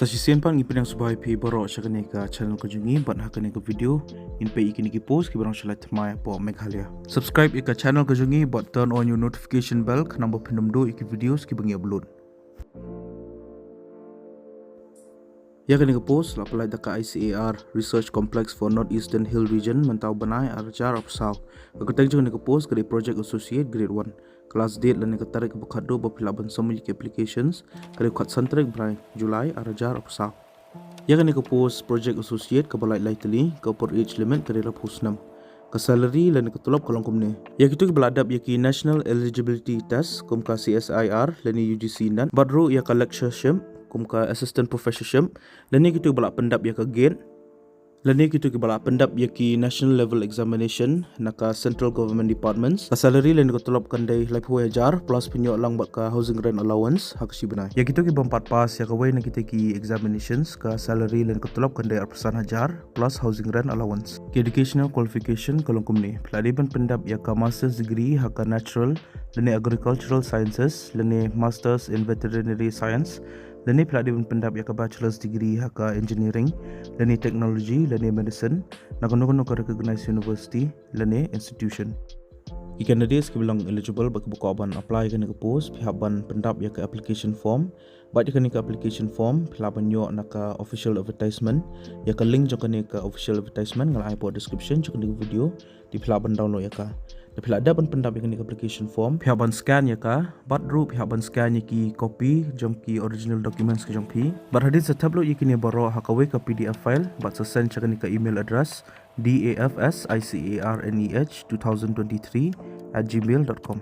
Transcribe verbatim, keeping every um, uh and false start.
Sa shisien pat ngi pdiang sngewbha ïa phi baroh sha kane ka channel ka jong ngi bad ha kane ka video ngin peit ïa kine ki post kiba dang shu lait thymmai hapoh Meghalaya. Subscribe ïa ka channel ka jong ngi bad turn on your notification bell khnang ba phin ym duh ïa ki videos kiba ngi upload. Ïa kane ka post la pynlait da ka I C A R Research Complex for North Eastern Hill Region mynta u bnai ar hajar arphew saw. Ka kyrteng jong kane ka post ka dei Project Associate Grade one. Ka last date lane ka tarik kaba khatduh ba phi lah ban submit ïa ki applications ka dei khatsan tarik bnai July ar hajar arphew saw. Ïa kane ka post Project Associate kaba lait lai tylli, ka upper age limit ka dei arphew snem. Ka salary lane ka tulop ka long kumne. Ïa kito kiba la dep ïa ki National Eligibility Test kum ka C S I R lane U G C NET bad ruh ïa ka lectureship kum ka Assistant Professorship lane kito kiba la pyndep ïa ka GATE lane kito kiba la pyndep ïa ki National Level Examination na ka Central Government Departments. Ka salary lane ka tulop kan dei laiphew hajar plus pynïoh lang bad ka housing rent allowance ha ka shi bnai. Ïa kito ki bym pat pass ïa kawei na kita ki examinations, ka salary lane ka tulop kan dei arphew san hajar plus housing rent allowance. Ki educational qualification ka long kumne. Phi la dei ban pyndep ïa ka master's degree ha ka natural lane agricultural sciences lane masters in veterinary science lane phi la dei ban pyndep ïa ka bachelor's degree ha ka engineering lane technology lane medicine na kano kano ka recognized university lane institution. Ki candidates kiba long eligible bad kiba kwah ban apply ïa kane ka post, phi hap ban pyndep ïa ka application form. Bad ïa kane ka application form phi lah ban ïoh na ka official advertisement. Ïa ka link jong kane ka official advertisement nga la ai hapoh description jong kane ka video. Te phi lah ban download ïa ka. Te phi la dep ban pyndep ïa kane ka application form, phi hap ban scan ïa ka bad ruh phi hap ban scan ïa ki copy jong ki original documents ka jong phi. Bad hadien sa thep lut ïa kine baroh ha kawei ka P D F file bad sa send sha kane ka email address D A F S I C A R N E H two thousand twenty-three at gmail dot com.